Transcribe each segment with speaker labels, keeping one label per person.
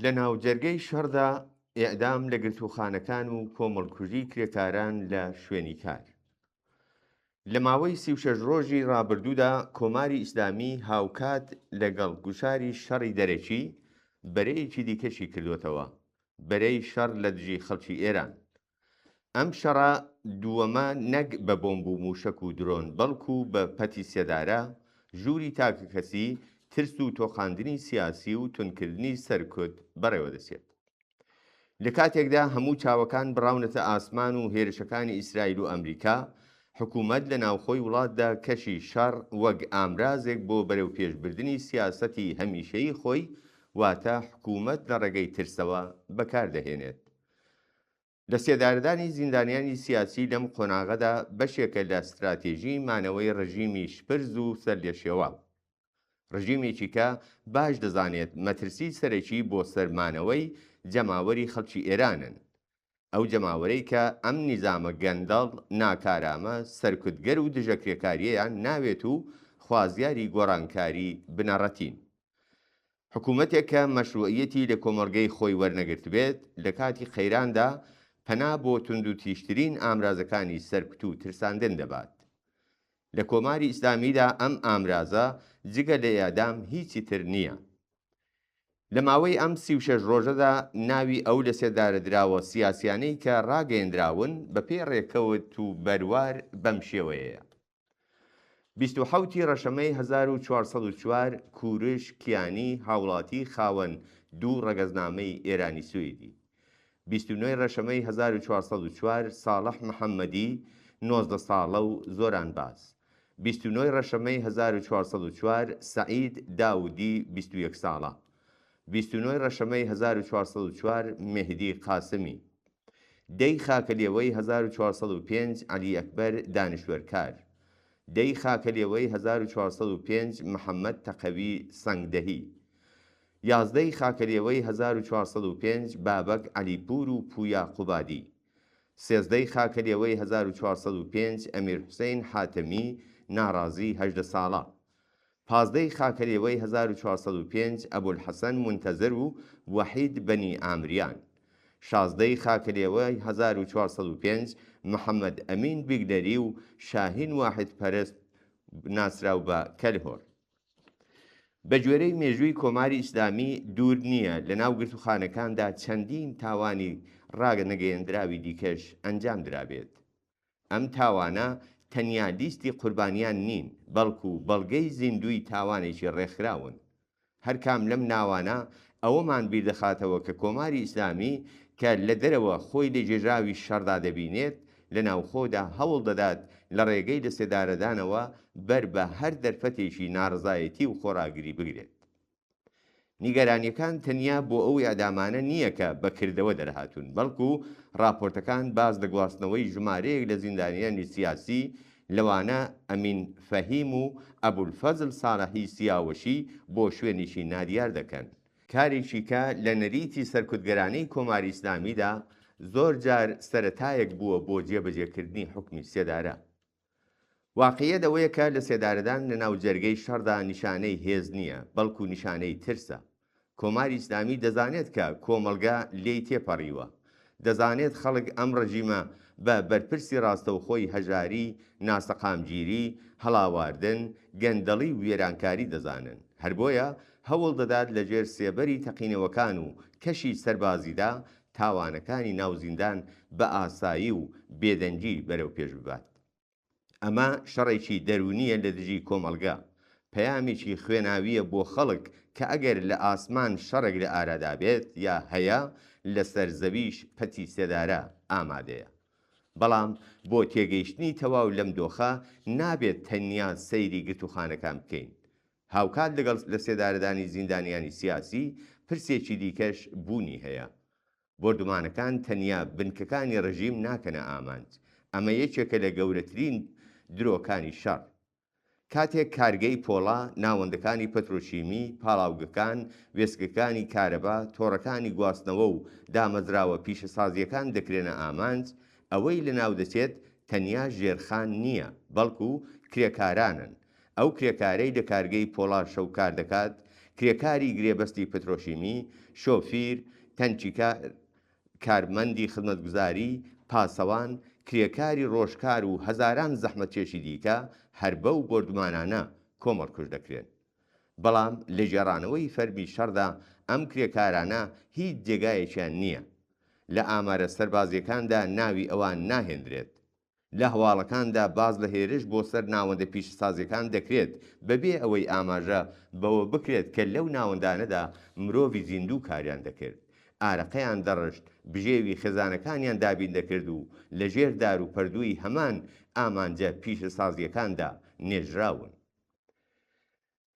Speaker 1: لە ناوجەرگەی شەڕدا ئێعدام لە گرتووخانەکان و کۆمەڵکوژی کرێکاران لە شوێنی کار. لە ماوەی 36 ڕۆژی ڕابردوودا کۆماری ئیسلامی هاوکات لەگەڵ گوشاری شەڕی دەرەکی، بەرەیەکی دیکەشی کردووەتەوە، بەرەی شەڕ لە دژی خەڵکی ئێران. ئەم شەڕە دووەمە نەک بە بۆمب و مووشەک و درۆن، بەڵکو بە پەتی سێدارە، ژووری تاکەکەسی، ترس و تۆقاندنی سیاسی و توندکردنی سەرکوت بەڕێوەدەچێت. لە کاتێکدا هەموو چاوەکان بڕاونەتە ئاسمان و هێرشەکانی ئیسرائیل و ئەمریکا، حکوومەت لە ناوخۆی وڵاتدا کەشی شەڕ وەک ئامرازێک بۆ بەرەوپێشبردنی سیاسەتی هەمیشەیی خۆی، واتە حکوومەت لە ڕێگەی ترسەوە بەکار دەهێنێت. لە سێدارەدانی زیندانیانی سیاسی لەم قۆناغەدا بەشێکە لە ستراتێژیی مانەوەی ڕژیمی شپرز و سەرلێشێواو. ڕژیمێکی کە باش دەزانێت مەترسی سەرەکی بۆ سەر مانەوەی جەماوەری خەڵکی ئێرانن. ئەو جەماوەرەی کە ئەم نیزامە گەندەڵ، ناکارامە، سەرکوتگەر و دژەکرێکارییەیان ناوێت و خوازیاری گۆڕانکاری بنەڕەتین. حکوومەتێک کە مەشرووعیەتی لە کۆمەڵگەی خۆی وەرنەگرتبێت، لە کاتی قەیراندا پەنا بۆ توندوتیژترین ئامرازەکانی سەرکوت و ترساندن دەبات. لە کۆماری ئیسلامیدا ئەم ئامرازە جگە لە ئێعدام هیچی تر نییە. لە ماوەی ئەم 36 ڕۆژەدا ناوی ئەو لەسێدارەدراوە سیاسیانەی کە ڕاگەیەندراون بەپێی ڕێکەوت و بەروار بەم شێوەیەیە. 27 ی ڕەشەمەی 1404 کورش کیانی هاوڵاتی خاوەن دوو ڕەگەزنامەی ئێرانی سوئیدی. 29 ی ڕەشەمەی 1404 ساڵح محەممەدی 19 ساڵە و زۆرانباز. 29 ی ڕەشەمەی 1404 سەعید داودی 21 ساڵە. 29 ی ڕەشەمەی 1404 مێهدی قاسمی. دە ی خاکەلێوەی 1405 عەلی ئەکبەر دانشوەرکار. دە ی خاکەلێوەی 1405 محەمەد تەقەوی سەنگدەهی. 11 ی خاکەلێوەی 1405 بابەک عەلیپوور و پویا قوبادی. 13 ی خاکەلێوەی 1405 ئەمیر حوسەین حاتەمی ناڕازی 18 ساڵە. 15 ی خاکەلێوەی 1405 ئەبولحەسەن مونتەزر و وەحید بەنی ئامریان. 16 ی خاکەلێوەی 1405 محەمەد ئەمین بیگلەری و شاهین واحیدپەرست ناسراو بە کەلهۆر. بە گوێرەی مێژووی کۆماری ئیسلامی دوور نییە لە ناو گرتووخانەکاندا چەندین تاوانی ڕانەگەیەندراوی دیکەش ئەنجام درابێت. ئەم تاوانە تەنیا لیستی قوربانیان نین، بەڵکو بەڵگەی زیندووی تاوانێکی ڕێکخراون. هەر کام لەم ناوانە ئەوەمان بیردەخاتەوە کە کۆماری ئیسلامی کە لە دەرەوە خۆی لە گێژاوی شەڕدا دەبینێت، لە ناوخۆدا هەوڵ دەدات لە ڕێگەی لەسێدارەدانەوە بەر بە هەر دەرفەتێکی ناڕەزایەتی و خۆڕاگری بگرێت. نیگەرانییەکان تەنیا بۆ ئەو ئیعدامانە نییە کە بە کردەوە دەرهاتوون، بەڵکو ڕاپۆرتەکان باس لە گواستنەوەی ژمارەیەک لە زیندانیانی سیاسی لەوانە ئەمین فەهیم و ئەبولفەزل ساڵحی سیاوەشی بۆ شوێنێکی نادیار دەکەن. کارێکی کە لە نەریتی سەرکوتگەرانەی کۆماری ئیسلامیدا زۆر جار سەرەتایەک بووە بۆ جێبەجێکردنی حوکمی سێدارە. واقیعیەت ئەوەیە کە لەسێدارەدان لەناو جەرگەی شەڕدا نیشانەی هێز نییە، بەڵکو نیشانەی ترسە. کۆماری ئیسلامی دەزانێت کە کۆمەڵگە لێی تێپەڕیوە. دەزانێت خەڵک ئەم ڕژیمە بە بەرپرسی ڕاستەوخۆی هەژاری، ناسەقامگیری، هەڵاواردن، گەندەڵی و وێرانکاری دەزانن. هەر بۆیە هەوڵ دەدات لەژێر سێبەری تەقینەوەکان و کەشی سەربازیدا تاوانەکانی ناو زیندان بە ئاسایی و بێدەنگی بەرەوپێش ببات. ئەمە شەڕێکی دەروونییە لە دژی کۆمەڵگە، پەیامێکی خوێناوییە بۆ خەڵک کە ئەگەر لە ئاسمان شەڕێک لە ئارادا بێت یا هەیە، لەسەر زەویش پەتی سێدارە ئامادەیە. بەڵام بۆ تێگەیشتنی تەواو لەم دۆخە نابێت تەنیا سەیری گرتووخانەکان بکەین. هاوکات لەگەڵ لەسێدارەدانی زیندانیانی سیاسی، پرسێکی دیکەش بوونی هەیە. بۆردومانەکان تەنیا بنکەکانی ڕژیم ناکەنە ئامانج، ئەمە یەکێکە لە گەورەترین درۆکانی شەڕ. کاتێک کارگەی پۆڵا، ناوەندەکانی پەترۆشیمی، پاڵاوگەکان، وێستگەکانی کارەبا، تۆڕەکانی گواستنەوە و دامەزراوە پیشەسازییەکان دەکرێنە ئامانج، ئەوەی لەناودەچێت تەنیا ژێرخان نییە، بەڵکو کرێکارانن، ئەو کرێکارەی لە کارگەی پۆڵا شەو کار دەکات، کرێکاری گرێبەستی پترۆشیمی، شۆفیر، تەنکیکار، کارمەندی خزمەتگوزاری، پاسەوان، کرێکاری ڕۆژکار و هەزاران زەحمەتکێشی دیکە هەر بەو بۆردومانانە کۆمەڵکوژ دەکرێن. بەڵام لە گێڕانەوەی فەرمی شەڕدا ئەم کرێکارانە هیچ جێگایەکیان نییە. لە ئامارە سەربازییەکاندا ناوی ئەوان ناهێندرێت. لە هەواڵەکاندا باس لە هێرش بۆ سەر ناوەندە پیشەسازییەکان دەکرێت بەبێ ئەوەی ئاماژە بەوە بکرێت کە لەو ناوەندانەدا مرۆڤی زیندوو کاریان دەکرد، ئارەقەیان دەڕشت، بژێوی خێزانەکانیان دابین دەکرد و لەژێر داروپەردووی هەمان ئامانجە پیشەسازییەکاندا نێژراون.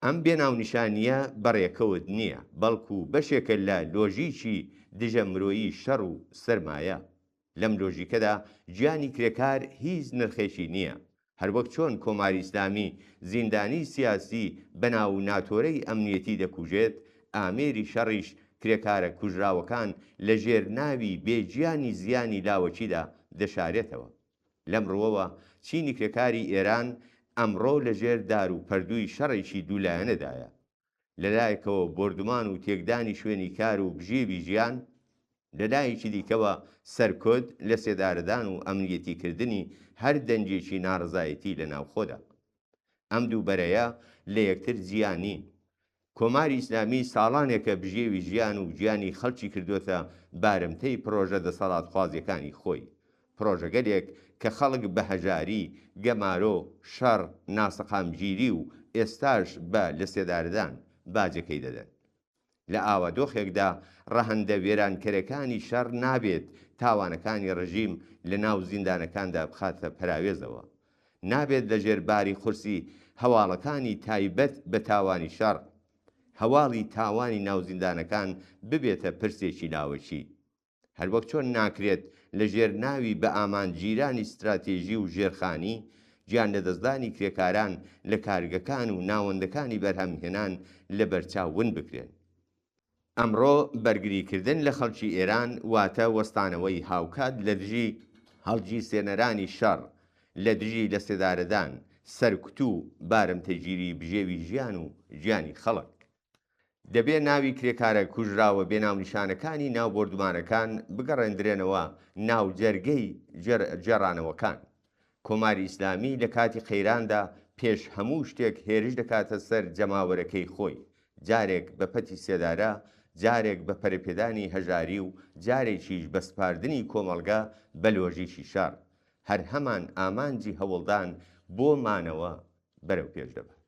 Speaker 1: ئەم بێناونیشانییە بە ڕێکەوت نییە، بەڵکو بەشێکە لە لۆژیکی دژە مرۆیی شەڕ و سەرمایە. لەم لۆژیکەدا گیانی کرێکار هیچ نرخێکی نییە. هەروەک چۆن کۆماری ئیسلامی زیندانیی سیاسی بە ناو و ناتۆرەی ئەمنیەتی دەکوژێت، ئامێری شەڕیش کرێکارە کوژراوەکان لە ژێر ناوی بێ گیانی زیانی لاوەکیدا دەشارێتەوە. لەم ڕووەوە چینی کرێکاری ئێران ئەمڕۆ لە ژێر دار و پەردووی شەڕێکی دوولایەنەدایە. لە لایەکەوە بۆردومان و تێکدانی شوێنی کار و بژێوی ژیان، لە لایەکی دیکەوە سەرکوت، لەسێدارەدان و ئەمنیەتیکردنی هەر دەنگێکی ناڕەزایەتی لە ناوخۆدا. ئەم دوو بەرەیە لە یەکتر جیا نین. کۆماری ئیسلامی ساڵانێکە بژێوی ژیان و گیانی خەڵکی کردۆتە بارمتەی پڕۆژە دەسەڵاتخوازیەکانی خۆی، پڕۆژەگەلێک کە خەڵک بە هەژاری، گەمارۆ، شەڕ، ناسەقامگیری و ئێستاش بە لەسێدارەدان باجەکەی دەدەن. لە ئاوا دۆخێکدا ڕەهەندە وێرانکەرەکانی شەڕ نابێت تاوانەکانی ڕژیم لە ناو زیندانەکاندا بخاتە پەراوێزەوە. نابێت لە ژێر باری قورسی هەواڵەکانی تایبەت بە تاوانی شەڕ، هەواڵی تاوانی ناو زیندانەکان ببێتە پرسێکی لاوەکی. هەروەک چۆن ناکرێت لە ژێر ناوی بە ئامانجگیرانی ستراتێژی و ژێرخانی، گیانلەدەستدانی کرێکاران لە کارگەکان و ناوەندەکانی بەرهەمهێنان لەبەرچاو ون بکرێن. ئەمڕۆ بەرگریکردن لە خەڵکی ئێران واتە وەستانەوەی هاوکات لە دژی هەڵگیرسێنەرانی شەڕ، لە دژی لەسێدارەدان، سەرکوت و بارمتەگیری بژێوی ژیان و گیانی خەڵک. دەبێ ناوی کرێکارە کوژراوە بێناونیشانەکانی ناو بۆردومانەکان بگەڕێندرێنەوە ناو جەرگەی گێڕانەوەکان. کۆماری ئیسلامی لە کاتی قەیراندا پێش هەموو شتێک هێرش دەکاتە سەر جەماوەرەکەی خۆی، جارێک بە پەتی سێدارە، جارێک بە پەرەپێدانی هەژاری و جارێکیش بە سپاردنی کۆمەڵگە بە لۆژیکی شەڕ. هەر هەمان ئامانجی هەوڵدان بۆ مانەوە بەرەوپێش دەبات.